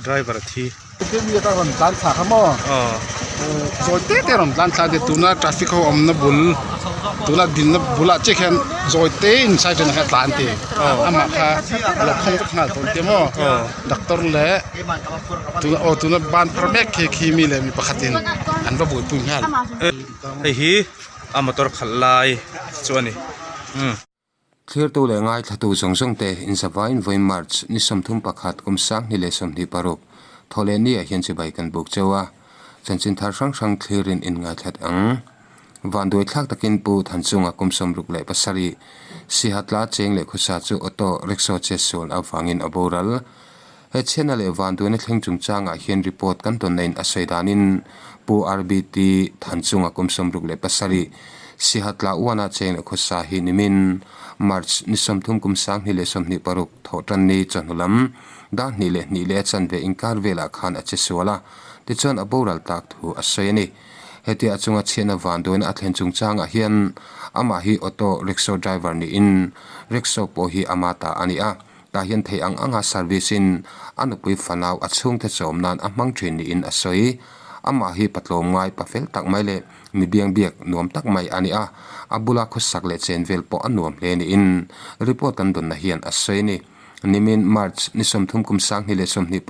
driver a thi. Mi ata rawn tlan thla kha maw zawi te te rawn tlan thla a tuna traffic ho awmna bul tuna dinna bulah chiah khian zawi te in side atang hian a tlan ti amah kha a lo khawng vek nghal tawh ang tia maw doctor leh tuna aw tuna ban phar mek khi khi mi leh mi pakhatin an va buaipui nghal. Hei hi a motor khalh lai chu a ni. Thlirtu leh ngaithlatu zawng zawng te inzavain vawiin March ni 31 kum 2026 thawhleh ni ah hian chibai kan buk cheu a, chanchin thar hrang hrang thlirin in ngaithlat ang. Vanduai thlak takin Pu Thanchunga kum 67 Sihatla cheng leh khawsa chu auto rickshaw chetsual avangin a boral. He chhiatna leh vanduaina thleng chungchangah hian report kan tawn nain a sawi danin Pu RBT Thanchunga kum 67 Sihatla uana cheng leh khawsa hi nimin March ni 30 kum 2026 thawh tan ni chawhnu lam dar hnih leh hnih leh a chanve inkar velah khan a che sual a, tichuan a boral tak thu a sawi a ni. Hetia a chunga chhiatna vanduaina a thlen chungchangah hian amah hi auto rickshaw driver niin rickshaw pawh hi ama ta a ni a. Tah hian thei ang anga service in a nupui fanau a chhungte chawm nan a hmang thin niin a sawi. Amah hi patlawm ngai pa fel tak mai leh mi biang biak nuam tak mai a ni a, a bula khawsak leh chen vel pawh a nuam hle niin report kan dawnna hian a sawi a ni. Nimin March ni 30 kum 2026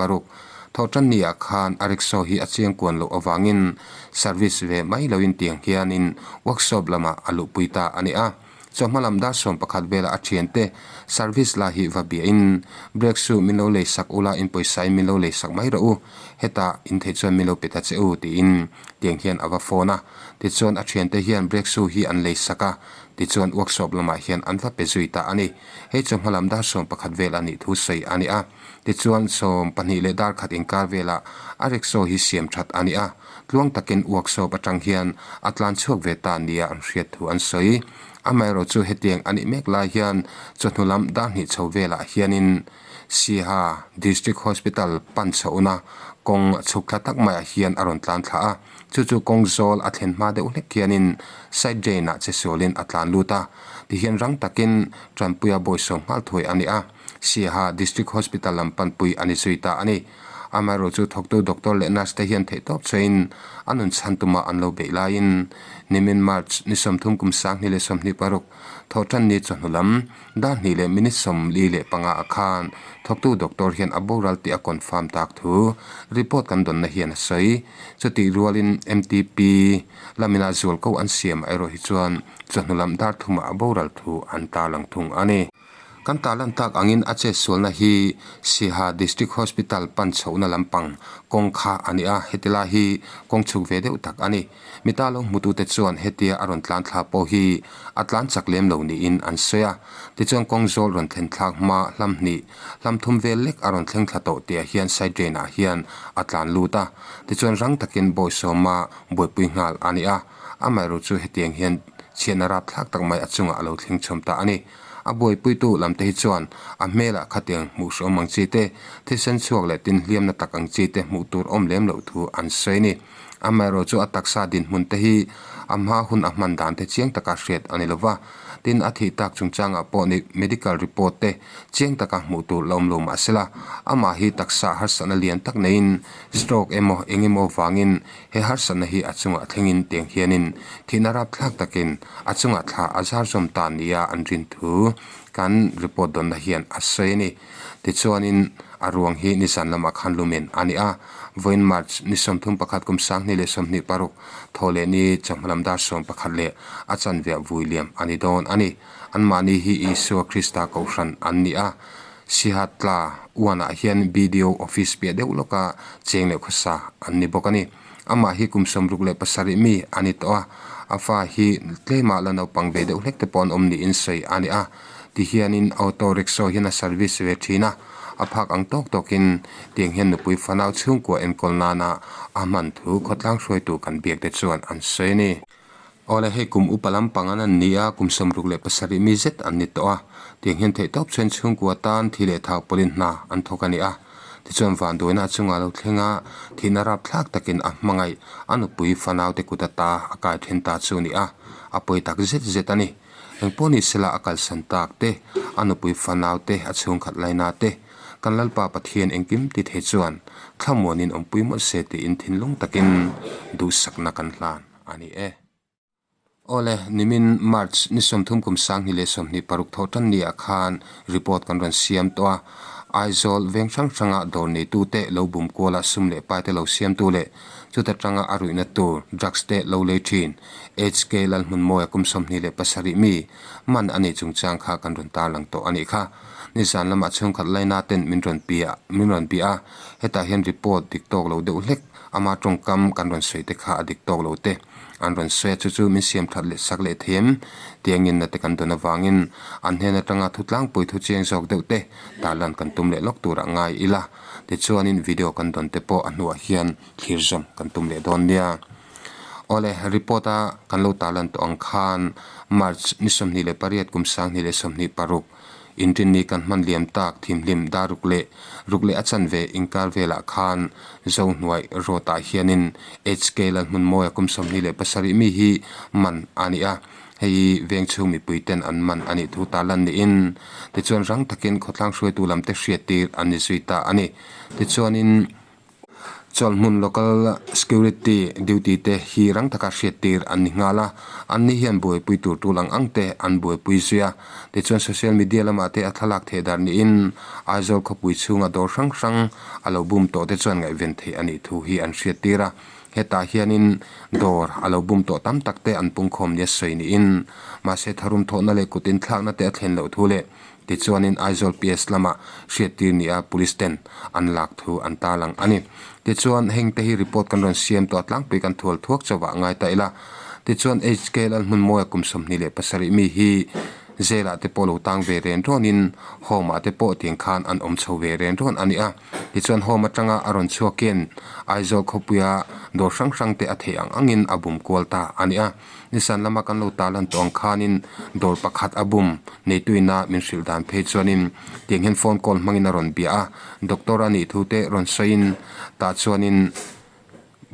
thawhtan ni ah khan a rickshaw hi a chiang kuan loh avangin service ve mai loin tiang hianin workshop lamah a luhpui ta a ni a. Chawhma lam dar 11 velah a thiante service la hi va biahin brake shoe min lo lei sak ula in pawisa in min lo lei sak mai rawh u, hetah in theih chuan min lo pe ta che u tiin tiang hian a va phone a. Tichuan a thiante hian brake shoe hi an lei sak a, tichuan workshop lamah hian an va pe zui ta a ni. Hei chawhma lam dar 11 vel a nih thu sawi a ni a. Tichuan 12 leh dar khat inkar velah a rickshaw hi siam that a ni a. Tluang takin workshop atang hian a tlan chhuak ve ta nia an hriat thu an sawi. Amaherawh chu hetiang a nih mek lai hian chawhnu lam dar hnih chho velah hianin Siha District Hospital pan chhohna kawng chhuk thla tak maiah hian a rawn tlan thla a. Chu chu kawng zawl a thlen hma deuh hlek hianin side drain ah che sualin a tlan lut a. Tihian rang takin Tanpuia bawisawm nghal thuai a ni a. Siha District Hospital lam panpui a ni zui ta a ni. Amaherawh chu thawktu doctor leh nurse te hian theihtawp chhuahin a nun chhan tuma an lo beih laiin nimin March ni 30 kum 2026 thawhtan ni chawhnu lam dar hnih leh minute 45 ah khan thawktu doctor hian a boral tih a confirm tak thu report kan dawnna hian a sawi. Chutih rualin MTP lamina zualko an siam erawh hi chuan chawhnu lam dar thumah a boral thu an tarlang thung a ni. Kan tarlan tak angin a chetsualna hi Siha District Hospital pan chhohna lampang kawng kha a ni a, heti lai hi kawng chhuk ve deuh tak a ni. Mita lo hmutute chuan hetia a rawn tlan thla pawh hi a tlan chak lem lo niin an sawi a. Tichuan kawng zawl rawn thlen thlak hma hlam hnih, hlam thum vel lek a rawn thleng thla tawh tihah hian side drain ah hian a tlan lut a. Tichuan rang takin bawisawma buaipui nghal a ni a. Amaherawhchu chu hetiang hian chhiatna rapthlak tak mai a chungah a lo thleng chhawm ta a ni. A buaipuitu lamte hi chuan a hmelah khatiang hmuh hrawm ang chi te, thisen chhuak leh tin hliamna tak ang chi te hmuh tur awm lem loh thu an sawi a ni. Amaherawh chu a taksa dinhmun te hi a hma hun a hman dan te chiang taka hriat a ni lova, tin a thih tak chungchangah pawh ni medical report te chiang taka hmuh tur la awm lo mah sela, amah hi taksa harsatna lian tak neiin stroke emaw eng emaw vangin he harsatna hi a chungah thlengin tiang hianin thihna rapthlak takin a chungah thla a zar zawm ta nia an rin thu kan report dawnna hian a sawi a ni. Tichuanin a ruang hi nizan lamah khan lumen a ni a, vawiin March ni 31 kum 2026 thaw leh ni chawhma lam dar 11 leh a chanveah vui liam a ni dawn a ni. Anmahni hi Isua Krista kohhran an ni a, Sihatla uanah hian BDO office piah deuh lawka cheng leh khawsa an ni bawk a ni. Amah hi kum 67 mi a ni tawh a, a fa hi tlemah la naupang ve deuh hlek te pawh an awm niin sawi a ni a. Tihianin auto rickshaw hian a service ve thin a, a phak ang tawk tawkin tiang hian nupui fanau chhungkua enkawl nana a hman thu khawtlang hruaitu kan biak te chuan an sawi a ni. Awle hei kum upa lampang an an ni a, kum 67 mi zet an ni tawh a, tiang hian theihtawp chuan chhungkua tan thi leh thau pawlin hna an thawk a ni a. Tichuan vanduaina a chungah lo thleng a, thihna rapthlak takin a hmangaih a nupui fanau te kut ata a kai then ta chu a ni a, a pawi tak zet zet a ni. Engpawh ni sela a kalsan tak te, a nupui fanau te, a chhungkhat laina te. Kan Lalpa Pathian engkim ti thei chuan thlamuanin awmpui mawlh se tiin thinlung takin duhsakna kan hlan a ni e. Awle, nimin March ni 30 kum 2026 thawh tan ni ah khan report kan rawn siam tawh a, Aizawl veng hrang hranga dawr neitute lo bum kuala sum leh paite lo siamtu leh chuta tanga a ruihna tur drugs te lo lei thin HK Lalhmunmawia kum 27 mi man a nih chungchang kha kan rawn tarlang tawh a nih kha. Nizan lamah chhungkhat laina ten min rawn pia min rawn bia a, hetah hian report dik tawk lo deuh hlek ama tawngkam kan rawn sawi te kha a dik tawk lo te an rawn sawi a, chu chu min siam that leh sak leh thei em? Tiangin na te kan dawn avangin an hnen atanga thu tlangpui thu chiang zawk deuh te tarlan kan tum leh lawk turah ngai ila. Tichuanin video kan dawn te pawh a hnuah hian thlir zawm kan tum leh dawn nia. Awle, report a kan lo tarlan tawh ang khan March ni 28 kum 2026 Inrinni kan hman liam tak thimhlim dar ruk leh ruk leh a chanve inkar velah khan Zohnuai road ah hianin HK Lalhmunmawia kum 27 mi hi man a ni a, hei veng chhung mipui ten an man a nih thu tarlan niin tichuan rang takin khawtlang hruaitu lam te hriattir an ni zui ta a ni. Tichuanin. Chawlhmun local security duty te hi rang taka hriattir an ni nghal a, anni hian buaipui tur tul ang ang te an buaipui zui a. Tichuan social media lamah te a thlalak theih dar niin Aizawl khawpui chhunga dawr hrang hrang a lo bum tawh te chuan ngaihven theih a nih thu hi an hriattir a. Hetah hianin dawr a lo bum tawh tam tak te an pungkhawm nia sawi niin mahse tharum thawhna leh kut inthlakna te a thlen loh thu leh Tichuanin Aizawl PS lama hriattir nia Police ten an lak thu an tarlang a ni. Tichuan heng te hi report kan rawn siam tawh a tlangpui kan thual thuak chauhah ngai ta ila. Tichuan HK Lalhmunmawia kum 27 mi hi jail ah te pawh lo tang ve ren rawnin home ah te pawh tiang khan an awm chho ve ren rawn a ni a. Tichuan home atanga a rawn chhuakin Aizawl khawpuia dawr hrang hrang te a theih ang angin a bum kual ta a ni a. Nisan lama kan lo tarlan tawh ang khanin dawr pakhat a bum neituina min hrilh dan phei chuanin tiang hian phone call hmangin a rawn bia a, doctor a nih thu te rawn sawiin tah chuanin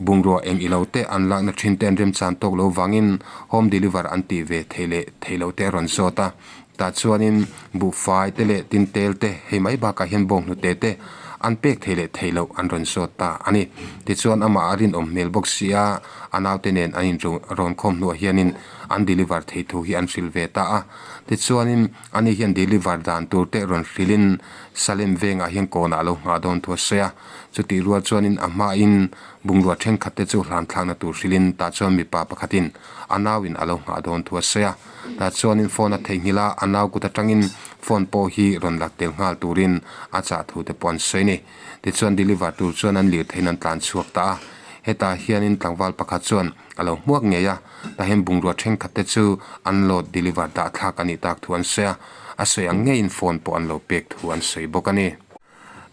bungrua eng ilo te an lakna thin te an remchan tawk lo vangin home deliver an tih ve theih leh theih loh te a rawn zawt a, tah chuanin buhfai te leh tin tel te hei mai bakah hian bawnghnute te an pek theih leh theih loh an rawn zawt ta a ni. Tichuan amah a rinawm hmel bawk si a. A naute nen an in rawn khawm hnuah hianin an deliver theih thu hi an hrilh ve ta a. Tichuanin ani hian deliver dan tur te rawn hrilhin Salem vengah hian kawnah a lo nghah dawn thu a sawi a. Chutih rual chuanin a hmain bungrua thenkhat te chu hlan thlakna tur hrilhin tah chuan mipa pakhatin a nauin a lo nghah dawn thu a sawi a. Tah chuanin phone a theihnghilh a, a nau kut atangin phone pawh hi rawn lak tel nghal turin a chah thu te pawh an sawi a ni. Tichuan deliver tur chuan an lirtheiin an tlan chhuak ta a, hetah hianin tlangval pakhat chuan a lo hmuak ngei a, tah hian bungrua thenkhat te chu an load deliver dah thlak a nih tak thu an sawi a, a sawi ang ngeiin phone pawh an lo pek thu an sawi bawk a ni.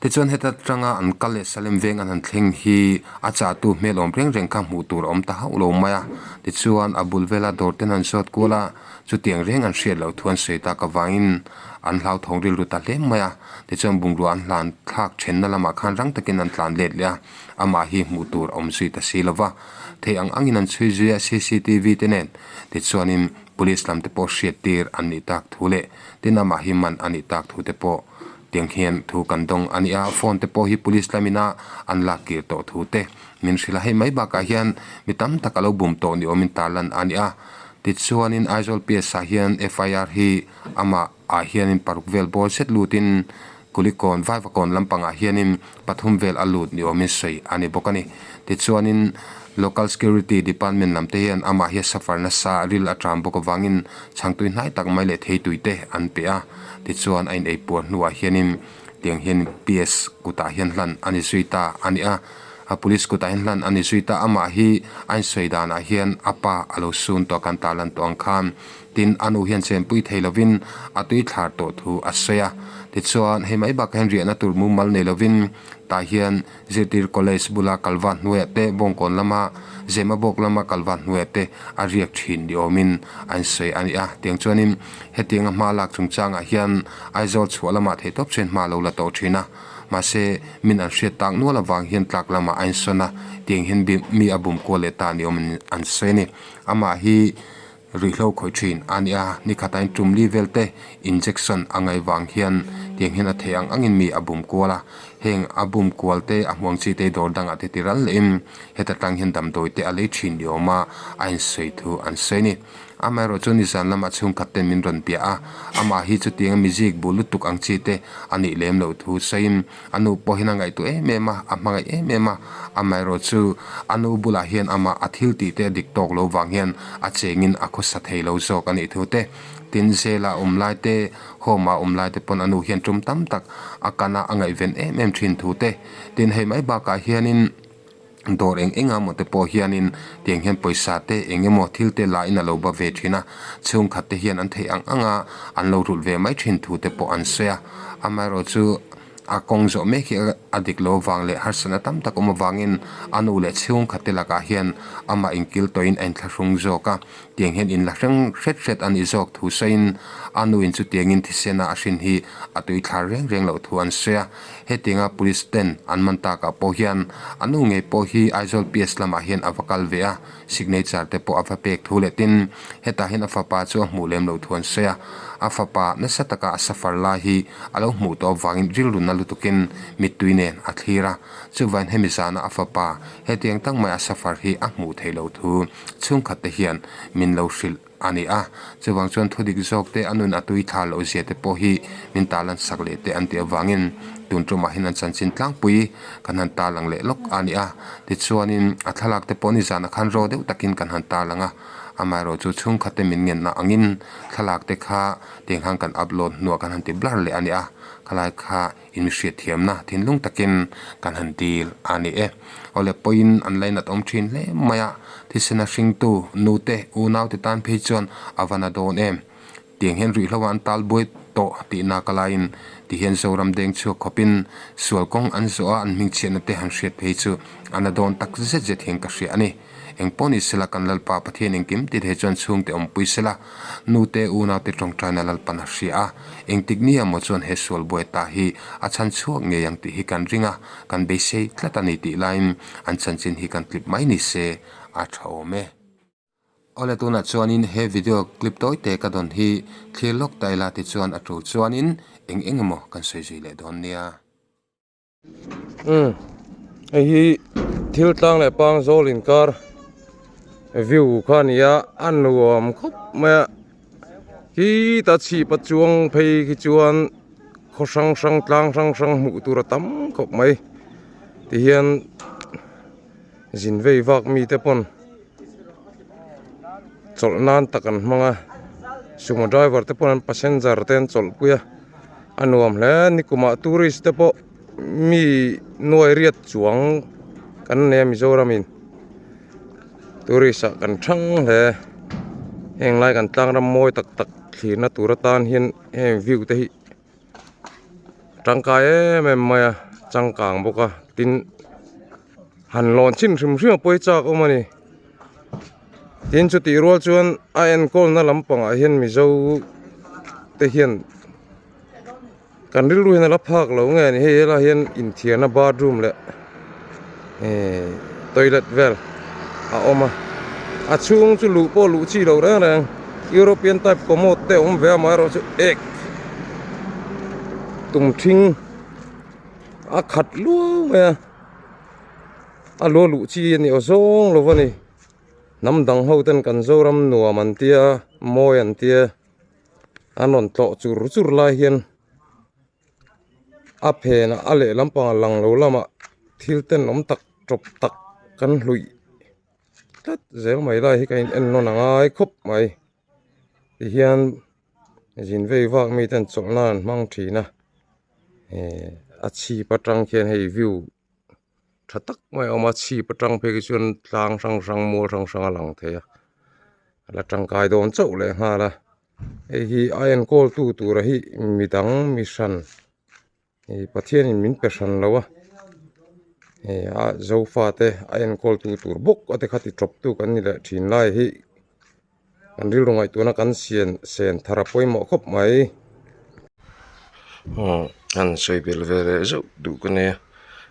Tichuan heta tanga an kal leh Salem veng an han thleng hi a chahtu hmel awm reng reng kha hmuh tur a awm ta hauh lo mai a, tichuan a bul vela dawr ten an zawt kual a, chutiang reng an hriat loh thu an sawi tak avangin an hlauthawng rilru ta hle mai a. Tichuan bungrua an hlan thlak thenna lamah khan rang takin an tlan let leh a, amah hi hmuh tur a awm zui ta si lo va. Thei ang angin an chhui zui a cctv te nen. Tichuanin Police lam te pawh hriat tir an nih tak thu leh tin amah hi man a nih tak thu te pawh tiang hian thu kan dawng a ni a. Phone te pawh hi Police lamina an lak kir tawh thu te min hrilh a. Hei mai bakah hian mi tam tak a lo bum tawh ni awmin tarlan a ni a. Tichuanin Aizawl PS ah hian FIR hi amah ah hianin paruk vel ball zet lutin Kulikawn Vaivakawn lampangah hianin pathum vel a lut ni awmin sawi a ni bawk a ni. Tichuanin Local Security Department lam te hian amah hi a suffer nasa ril a tram bawk avangin chhangtui hnai tak mai leh theitui te an pe a. Tichuan a in eipuar hnuah hianin tiang hian PS kutah hian hlan a ni zui ta a ni a. A police kutah hian hlan a ni zui ta. Amah hi a insawi danah hian a pa a lo sun tawh a kan tarlan tawh ang khan. Tin, a nu hian chenpui thei lovin a tui thlar tawh thu a sawi a. Tichuan, hei mai bakah hian riahna tur mumal nei lovin tah hian zirtir college bula kalva hnuaiah te, Bawngkawn lama Zemabawk lama kalva hnuaiah te a riak thin ni awmin an sawi a ni a. Tiang chuanin hetianga hma lak chungchangah hian Aizawl chhuah lamah theihtawp chuan hma a lo la tawh thin a. Mahse, min an hriat tak nual avang hian tlak lamah a insawn a, tiang hian mi a bum kual leh ta ni awmin an sawi a ni. Amah hi. Ruihhlo khawih thin a ni a, ni khatain tum li vel te injection a ngaih vang hian tiang hian a theih ang angin mi a bum kual a, heng a bum kual te a hmuang chi te dawr dangah te ti ral lehin heta tang hian damdawi te a lei thin ni awm a, a insawi thu an sawi a ni. Amaherawh chu nizan lamah chhungkhat ten min rawn piah a, amah hi chutianga mizik bu lutuk ang chi te a nih lem loh thu sawiin A nu pawh hian a ngaihtuah em em a, a hmangaih em em a, amaherawh chu a nu bulah hian amah a thil tih te a dik tawk lo vang hian a chengin a khawsa thei lo zawk a nih thu te, tin zela awm lai te, home ah awm lai te pawn a nu hian tum tam tak a kan a, a ngaihven em em thin thu te, tin hei mai bakah hianin. Dawr eng eng a maw te pawh hianin tiang hian pawisa te eng emaw thil te la in a lo ba ve thin a, chhungkhat te hian an theih ang ang a an lo rulh ve mai thin thu te pawh an sawi a, amaherawh chu a kawng zawh mek hi a dik lo avang leh harsatna tam tak awm avangin a nu leh chhungkhat te lakah hian amah inkil tawhin a inthlahrung zawk a, tiang hian inla hreng hret hret a nih zawk thu sawiin a nu in chutiangin thisena a hrin hi a tui thlar reng reng loh thu an sawi a. Hetianga Police ten an man takah pawh hian a nu ngei pawh hi Aizawl PS lamah hian a va kal ve a, signature te pawh a va pek thu leh tin hetah hian a fapa chu a hmuh lem loh thu an sawi a, a fapa nasa taka a safar lai hi a lo hmuh tawh avangin rilru na lutukin mittui nen a thlir a, chuvain hemi zana a fapa hetiang tak mai a safar hi a hmuh theih loh thu chhungkhat te hian min lo hrilh. A ni a, chuvang chuan thudik zawk te a nun a tui thla loh zia te pawh hi min talan sak leh te an tih avangin tun tumah hian an chanchin tlangpui kan han talang leh lawk a ni a, tichuanin a thlalak te pawh nizanah khan raw deuh takin kan han talang a, amaherawh chu chhungkhat te min ngenna angin thlalak te kha tiang khan kan upload hnuah kan han ti blur leh a ni a, khalai kha inhriatthiamna thinlung takin kan han dil a ni e. Awle pawhin an lainat awm thin hle mai a, thisena hringtu nute unaute tan phei chuan a va na dawn em. Tiang hian ruihhlo ah an tal buai tawh tih nak a laiin tihian Zoram deng chhuak khawpin sual kawng an zawh a an hmingchhiatna te han hriat phei chu a na dawn tak zet zet hian ka hria a ni. Eng pawh ni sela kan Lalpa Pathian engkim ti thei chuan chhungte awmpui sela, nute unaute tawngtaina Lalpan a hria a, engtik ni emaw chuan he sual buai ta hi a chhan chhuak ngei ang tih hi kan ring a, kan beisei tlat a ni tih laiin an chanchin hi kan tlip mai ni se a tha awm e. Awle tunah chuanin he video clip tawi te ka dawn hi thlir lawk ta ila tichuan a tul chuanin eng eng emaw kan sawi zui leh dawn nia. Umm hei hi thil tlang leh pang zawl inkar view kha a ni a a nuam khawp mai a khitah chhip a chuang phei khi chuan khaw hrang hrang tlang hrang hrang hmuh tur a tam khawp mai tihian zin vei vak mite pawn chawlh nan tak an hmang a sumo driver te pawn an passenger te an chawlh pui a a nuam hle nikumah tourist te pawh mi nuai riat chuang kan nei a Mizoram in tourist ah kan thang hle heng lai kan tlang ram mawi tak tak thlirna tur atan hian heng view te hi tangkai em em mai a changkang bawk a tin han lawn chhin hrim hrim a pawi chak awm a ni tin chutih rual chuan a enkawl na lampangah hian mizo te hian kan rilru hian a la phak lo nge ni hei helaiah hian inthiarna bathroom leh ehh toilet vel a awm a a chhung chu luh pawh luh chi loh reng reng european type commode te a awm ve a amaherawhchu ek tum thing a khat luau mai a a luah luh chi a ni aw zawng lo a ni hnam dang ho ten kan zoram nuam an tia mawi an tia an rawn tlawh chur chur lai hian a phenah a lehlam pangah lang lo lamah thil tenawm tak tawp tak kan hluih tlat zel mai lai hi ka in en nawn a ngai khawp mai tihian zin vei vak mi ten chawlh nan an hmang thin a eh a chhip atang khian hei view tha tak mai a awm a chhip atang phei khi chuan tlang hrang hrang mual hrang hrang a lang thei a a la tangkai dawn chauh leh nghal a hei hi a enkawl tu tura hi midang mi hran ih Pathianin min pe hran lo a ih a zofa te a enkawl tu tur bawk a te kha ti tawp tu kan ni leh thin lai hi kan rilru ngaihtuahna kan sian sen thar a pawimawh khawp mai. Umm han sawi belh ve leh zeuh duh ka nei a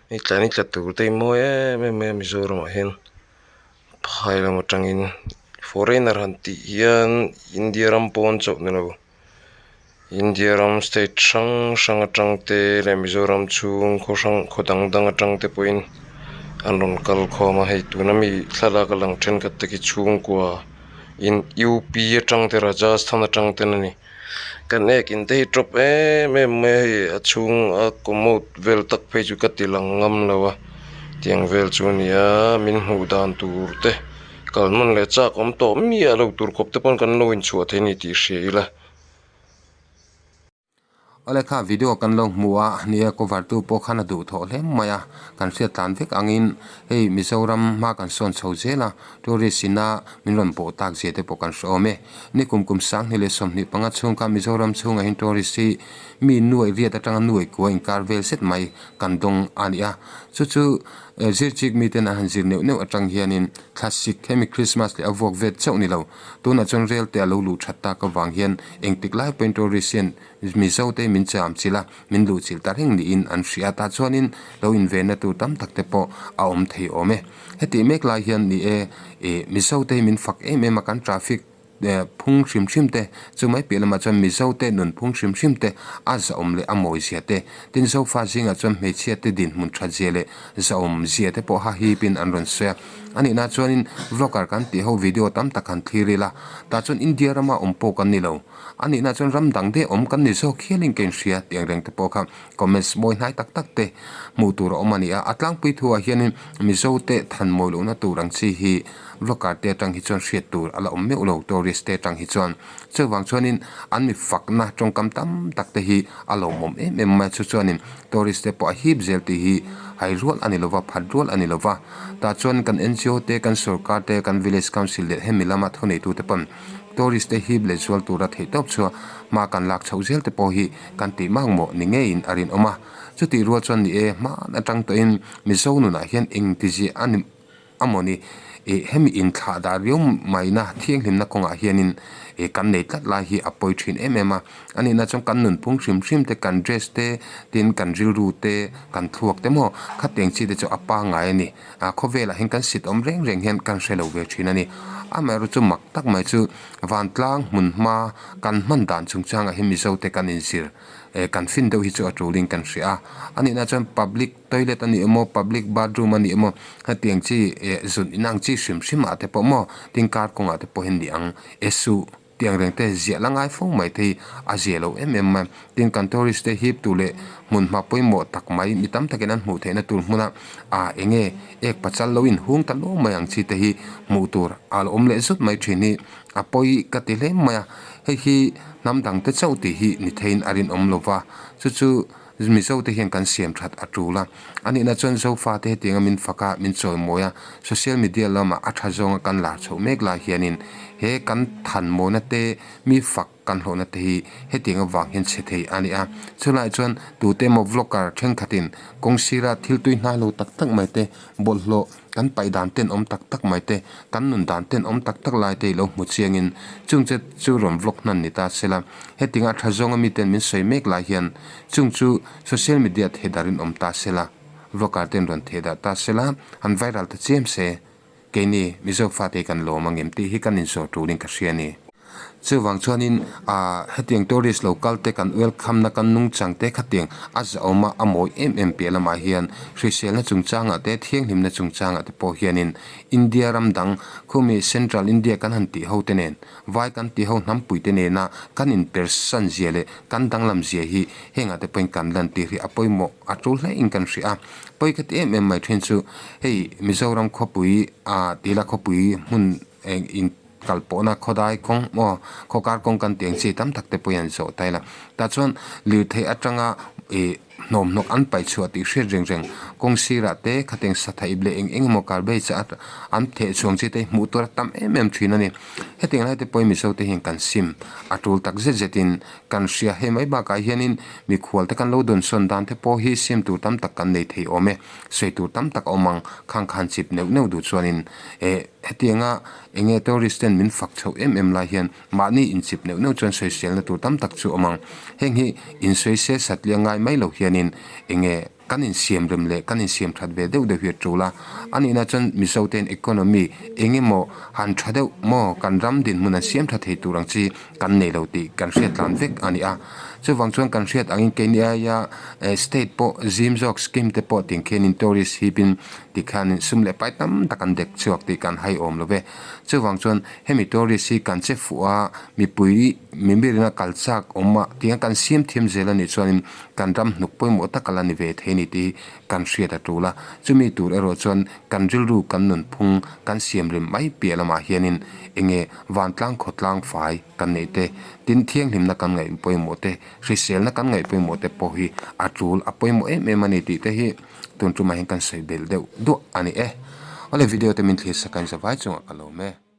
hei tlai ni tla tur te hi mawi em em mai a Mizoramah hian phai lam atangin. Foreigner han tih hian India ram pawn chauh ni lo India ram state hrang hrang atang te leh Mizoram chhung khaw hrang khaw dang dang atang te pawhin an rawn kal khawm a hei tuna mi thlalak a lang thenkhat te khi chhungkua in U P atang te Rajasthan atang ten a ni. Kan ek in te hi tawp em em mai a hei a chhung a commode vel tak phei chu ka ti lang ngam lo a tiang vel chu a ni a min hmuh dan tur te kal hman leh chak awm tawh miah lo tur khawp te pawn kan lo inchhuah thei a ni tih hria ila. Awle kha video kan lo hmu a nia cover tu pawh khan a duh thawh hle mai a kan hriat tlan vek angin hei Mizoram hma kan sawn chho zel a tourist ina min rawn bawh tak zia te pawh kan hre awm e ni kum kum sanghnih leh 25 chhung kha Mizoram chhungah hian tourist hi mi nuaih riat atanga nuaih kua inkar vel zet mai kan dawng a ni a chu chu zirchik miten an han zir neuh neuh atang hianin thlasik hemi Christmas leh a vuak vet chauh ni lo. Tunah chuan rel te a lo luh that tak avang hian engtik lai pawhin tourist hian Mizo te min cham chilh a, min luh chilh ta reng niin an hria a, tah chuanin lo invenna tur tam tak te pawh a awm thei awm e. Hetih mek lai hian ni e, ih Mizo te hi min fak em em a, kan traffic phung hrim hrim te chu mai piah lamah chuan Mizo te nun phung hrim hrim te a zahawm leh a mawi zia te, tin Zofa zingah chuan hmeichhia te dinhmun that zia leh zahawm zia te pawh hahipin an rawn sawi a. A nihna chuanin vlogger kan tih ho video tam tak han thlir ila, tah chuan India rama awm pawh kan ni lo. A nihna chuan ram dang daih awm kan ni zawk hialin ka inhria tih ang reng te pawh kha comments mawi hnai tak tak te hmuh tur a awm a ni a. A tlangpui thu ah hianin Mizo te than mawi lohna tur ang chi hi vlogger te atang hi chuan hriat tur a la awm meuh lo, tourist te atang hi chuan. Chuvang chuanin an mi fakna tawngkam tam tak te hi a lawmawm em em mai a, chu chuanin tourist te pawh a hip zel tih hi hai rual a ni lova, phat rual a ni lova. Tah chuan kan N G O te, kan sorkar te, kan village council leh hemi lama thuneitute pawn tourist te hip leh zual tura theih tawp chhuah hma kan lak chhoh zel te pawh hi kan tih mak mawh ni ngeiin a rinawm a. Chutih rual chuan ni e, hman atang tawhin Mizo nunah hian engtizia a ni. A mawni, ih hemi inthlah dah riau maina thianghlimna kawngah hianin ih kan nei tlat lai hi a pawi thin em em a. A nihna chuan kan nunphung hrim hrim te, kan dress te, tin kan rilru te, kan thluak te maw khatiang chi te chu a pangngai a ni. Ah khawvelah hian kan sit awm reng reng hian kan hre lo ve thin a ni. Amaherawhchu chu mak tak mai chu vantlang hmun hma kan hman dan chungchangah hian Mizo te kan inzir eh kan fin deuh hi chu a tulin kan hria a. A nihna chuan public. Toilet a ni emaw public bathroom a ni emaw hetiang chi eh zun inang chi hrim hrim ah te pawh maw tin car kawngah te pawh hian ni ang e suh tiang reng te ziah la ngai fo mai te hi a zia lo em em mai tin kan tourist te hip tur leh hmun hma pawimawh tak mai mi tam takin an hmuh theihna tur hmuna ah eng nge ek pachal lo inhung ta luau mai ang chi te hi hmuh tur a lo awm leh zut mai thin hi a pawi ka ti hle mai a hei hi hnam dang te chauh tih hi ni theiin a rinawm lova chu chu. Mizo te hian kan siam that a tul a, a nihna chuan Zofa te hetianga min fak a, min chawimawi a, social media lamah a tha zawnga kan lar chhoh mek lai hianin he kan thanmawina te, mi fak kan hlawhna te hi hetiang avang hian chhe thei a ni a. Chulaiah chuan tute emaw vlogger thenkhatin kawng sira thil tui hnai lo tak tak mai te, bawlhhlawh kan paih dan ten awm tak tak mai te, kan nun dan ten awm tak tak lai te i lo hmu chiangin chung che chu rawn vlog hnan ni ta se la. Hetianga tha zawnga miten min sawi mek lai hian chung chu social media thehdarhin awm ta se la, vlogger ten rawn thehdarh ta se la, han viral ta chiam se, keini Mizo fate hi kan lawm angem tih hi kan inzawr turin ka hria a ni. Chuvang chuanin ah hetiang tourist lo kal te kan welcome na kan nungchang te khatiang a zahawm a, a mawi em em piah lamah hian hriselna chungchangah te thianghlimna chungchangah te pawh hianin India ram dang khumi Central India kan han tih ho te nen Vai kan tih ho hnampui te nena kan inpersan zia leh kan danglam zia hi hengah te pawhin kan lan tir hi a pawimawh a tul hle in kan hria a. Pawi ka ti em em mai then chu hei Mizoram khawpui ah tila khawpui hmun eng in kal pawhna khawdai kawng maw khawkar kawng kan tih ang chi tam tak te pawhin an zawh ta ila. Tah chuan lirthei atanga ih hnawmhnawk an paih chhuah tih hriat reng reng kawng sirah te khatiang sathaih leh eng eng emaw garbage a an theh chhuang chi te hmuh tur a tam em em thin a ni. Hetiang lai te pawhin Mizo te hian kan sim a tul tak zet zet in kan hria hei mai bakah hianin mikhual te kan lo dawnsawn dan te pawh hi sim tur tam tak kan nei thei awm e, sawi tur tam tak a awm ang khang khan chip neuh neuh duh chuanin eh hetianga eng nge tourist ten min fak chhoh em em lai hian Mahni inchip neuh neuh chuan sawiselna tur tam tak chu awm ang. Heng hi insawisel satliah ngai mai lo hianin eng nge kan insiam rem leh kan insiam that ve deuh deuh hi a tul a. A nihna chuan Mizo ten economy eng emaw han tha deuh maw kan ram dinhmun an siam tha thei tur ang chi kan nei lo tih kan hriat tlan vek a ni a. Chuvang chuan kan hriat angin keini aia state pawh zim zawk scheme te pawh ting khianin tourist hipin tikhianin sum leh pai tam tak an dek chhuak tih kan hai awm lo ve. Chuvang chuan hemi tourist hi kan che fuh a, mipui mimirina kal chak awm a tiang kan siam thiam zel a nih chuanin kan ram hnuk pawimawh tak a la ni ve thei a ni tih hi kan hriat a tul a. Chumi tur erawh chuan kan rilru kan nunphung kan siam rem mai piah lamah hianin enge vantlang khawtlang fai kan neih te, tin thianghlimna kan ngaih pawimawh te, hriselna kan ngaih pawimawh te pawh hi a tul a pawimawh em em a ni tih te hi tun tumah hian kan sawi belh deuh duah a ni e. Awle video te min thlir sak a in zavai chungah ka lawm e.